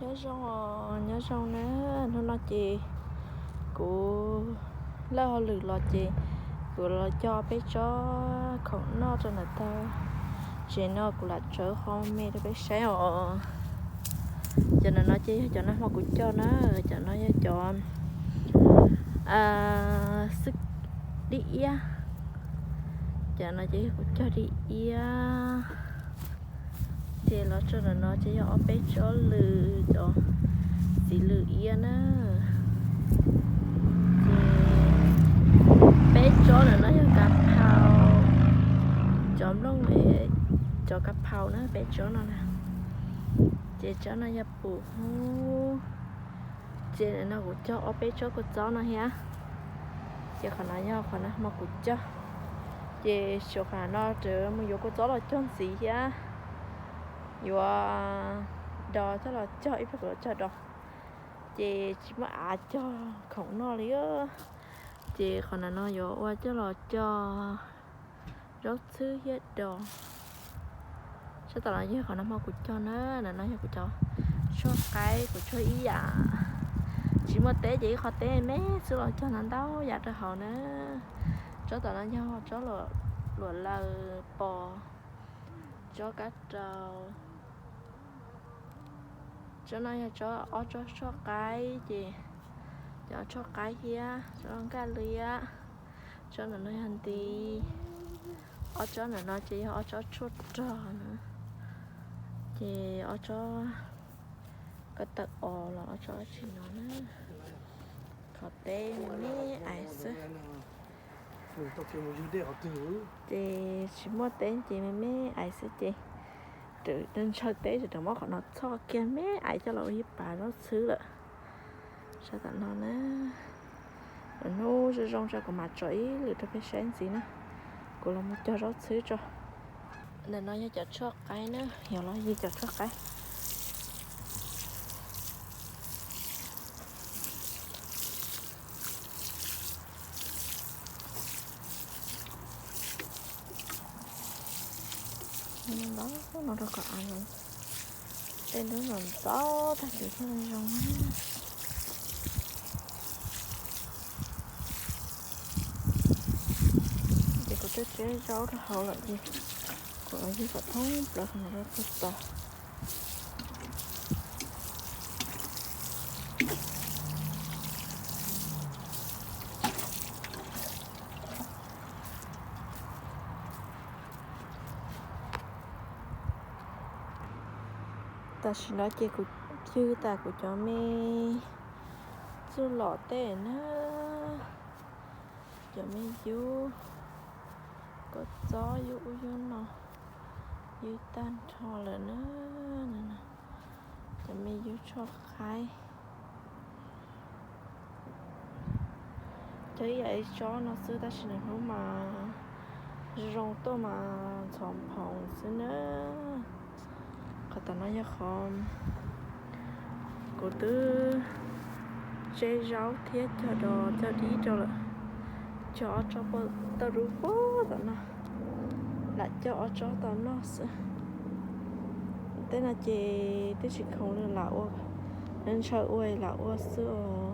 Nyob zoo, nyob zoo na, hnub no ces kuv lawb hauj lwm los ces kuv los cog peb tsob khoom noj rau ntawm tag. Ces no kuv lam tsawv qhov me rau peb saib os. Cov ntawm no ces yog cov nag hmo kuv cog na, cov no yog cov xwb dib iab. Cov no ces yog kuv cog dib iab. Ces los tso ntawm no ces yog ob peb tsob lws, cov txiv lws iab na. Ces peb tsob ntawm no yog kav phau, cov nplooj, cov kav phau na, peb tsob no na. Ces tsob no yog pum hub. Ces ntawm no kuv cog ob peb tsob kua txob no thiab. Ces qhov no yog qhov nag hmo kuv cog. Ces xyov qhov no rov mus yuav kua txob los cog ntxiv thiab, yuav do coj los cog ib pliag kuv los cog do. Ces tsis muaj av cog khoom noj li. Ces qhov ntawm no yuav ua coj los cog zaub txhwb thiab do. Sab tom no yog qhov nag hmo kuv cog na, ntawm no yog kuv cov tshuaj qaib, kuv tshuaj ib yam. Tsis muaj teb ces ib qho teb me xwb los cog ntau ntau yam rau hauv na. Tsob tom no yog tsob luam laws pos, tsob kab rau. Tsob no yog tsob, ob tsob tshuaj qaib ces, cov tshuaj qaib thiab tsob nkaj liab. Tsob ntawm no yog ntiv. Ob tsob ntawm no ces yog ob tsob tshuaj rog na. Ces ob tsob ko taw os los ob tsob tsis no na. Qhov teb me me ais xwb. Ces tsis muaj teb ces me me ais xwb ces ntshaw teb ces rov muab qhov no txhoj kiag me ais coj los ua ib pas zaub txhwb lawm. Sab tom no na, lwm hnub zoo zoo tso kuv mam tso ib lwm rau peb saib ntxiv na. Kuv los mus cog zaub txhwb tso. Ntawm no yog cov tshuaj qaib na, yog los yog cov tshuaj qaib. Ntau no rau kom av, tej ntub no ntau tag ces thiaj li zoo. Ces kuv twb tseb zaub rau hauv lawm ces kuv los yog kom thoob plaws qhov no rau puag tod. Tam sim no ces kuv cog tas kuv cov me txuj lom tej na, cov me yub, kua txob yub ub yub no, yub tag nrho lawm na. Cov me yub tshuaj qaib. Cog ib yam ib tsob no xwb tab sis nws hnub mas zoo tuaj mas ntxhov nphoov xwb na. Qhov tom no yog qhov kuv twb tseb zaub thiab cog do cog dib rau lawm. Cog ob tsob puag tauj dub puag tom no, lam cog ob tsob tau noj xwb. Tej no ces twb tsis khoom li, lam ua, ntshaw ua lam ua xwb os.